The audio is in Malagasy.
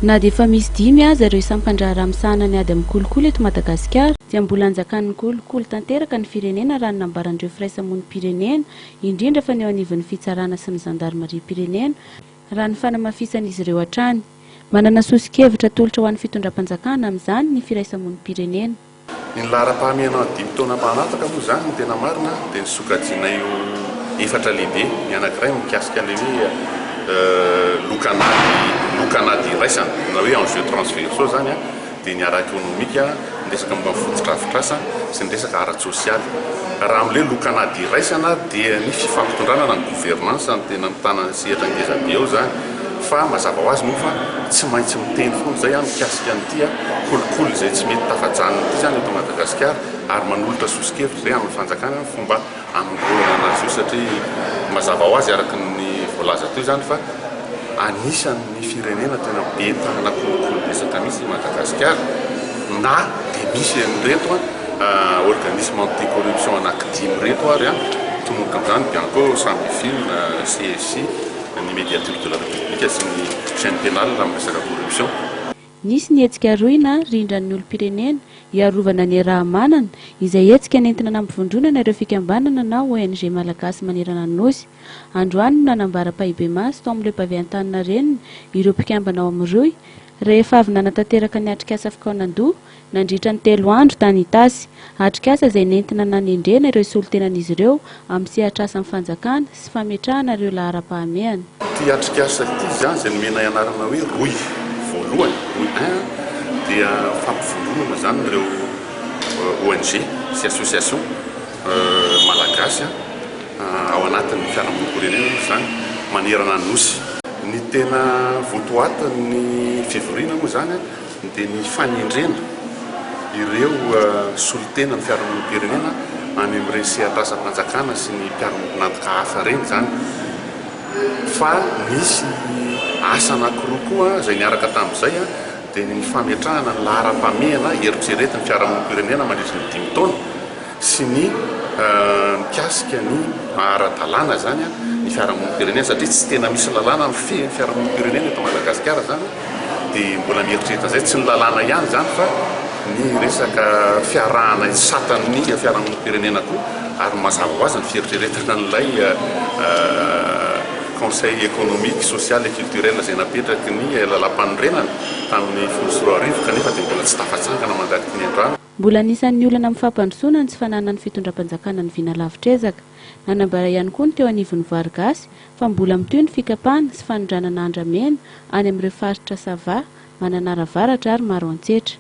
Na dia efa misy dimy aza ireo sampan-draharaha misahana ny ady amin'ny kolikoly eto Madagasikara, dia mbola anjakan'ny kolikoly tanteraka ny firenena raha ny nambaran'ireo firaisamonim-pirenena, indrindra fa ny eo anivon'ny fitsarana sy ny zandarimariam-pirenena, raha ny fanamafisan'izy ireo hatrany. Manana soso-kevitra atolotra ho an'ny fitondram-panjakana amin'izany ny firaisamonim-pirenena. Ny laharam-pahamehana dimy taona manaraka moa izany ny tena marina dia ny sokajiana io efatra lehibe, ny anankiray mikasika ilay hoe lokanady lokanady iraisana na hoe enjeux transversaux izany dia ny ara-ekonomika, ny resaka momba ny fotodrafitrasa sy ny resaka ara-tsosialy. Raha amin'ilay lokanady iraisana dia ny fifampitondrana na ny gouvernance no tena mitana ny sehatra ngeza be ao izany fa mazava ho azy moa fa tsy maintsy miteny foana izay aho mikasika an'ity kolikoly izay tsy mety tafajanona ity izany eto Madagasikara ary manolotra soso-kevitra izay amin'ny fanjakana ny fomba hanombohana anazy io satria mazava ho azy araka ny voalaza teo izany fa anisan'ny firenena tena be tanana kolikoly betsaka mihitsy i Madagasikara na dia misy an'ireto organisme anti corruption anankidimy ireto ary tononika amin'izany Bianco, Samifin, CSI, ny Médiature de la République sy ny chaine pénale amin'ny resaka corruption. Nisy ny hetsika rohy na rindran'ny olom-pirenena hiarovana ny Rahamanana, izay hetsika nentina nampivondronana ireo fikambanana na ONG malagasy manerana ny Nosy. Androany no nanambara ampahibemaso tao amin'ny Le Pavé Antaninarenina ireo mpikambana ao amin'ny rohy, rehefa avy nanatanteraka ny atrikasa fikaonandoha nandritra ny telo andro tany Itasy. Atrikasa izay nentina nanendrena ireo solontenan'izy ireo amin'ny sehatr'asan'ny fanjakana sy fametrahana ireo laharam-pahamehana. Ity atrikasa ity izany izay nomenay anarana hoe rohy voalohany, rohy un, dia fampivondronana izany ireo ONG sy association malagasy ao anatin'ny fiarahamonim-pirenena moa izany manerana ny Nosy. Ny tena votoatin'ny fivoriana moa izany dia ny fanendrena ireo solontenan'ny fiarahamonim-pirenena any amin'ireny sehatr'asam-panjakana sy ny mpiara-miombon'antoka hafa ireny izany. Fa nisy asa anankiroa koa izay niaraka tamin'izay dia ny fametrahana ny laharam-pahamehana eritreretin'ny fiarahamonim-pirenena mandritry ny dimy taona sy ny mikasika ny maha ara-dalàna izany ny fiarahamonim-pirenena satria tsy tena misy lalàna mifehy ny fiarahamonim-pirenena eto Madagasikara izany dia mbola mieritreritra an'izay, tsy ny lalàna ihany izany fa ny resaka fiarahana satan'ny fiarahamonim-pirenena koa ary mazava ho azy ny fieritreretana an'ilay Conseil économique, social et culturel izay napetraky ny lalàmpanorenana tamin'ny 2010 kanefa dia mbola tsy tafatsangana mandrak'ity ny androany. Mbola anisan'ny olana amin'ny fampandrosoana ny tsy fananan'ny fitondram-panjakana ny vina lavitr'ezaka. Nanambara ihany koa ny teo anivon'ny Voary Gasy fa mbola mitohy ny fikapana sy fanondranana andramena any amin'ireo faritra Sava, Mananara Avaratra ary Maroantsetra.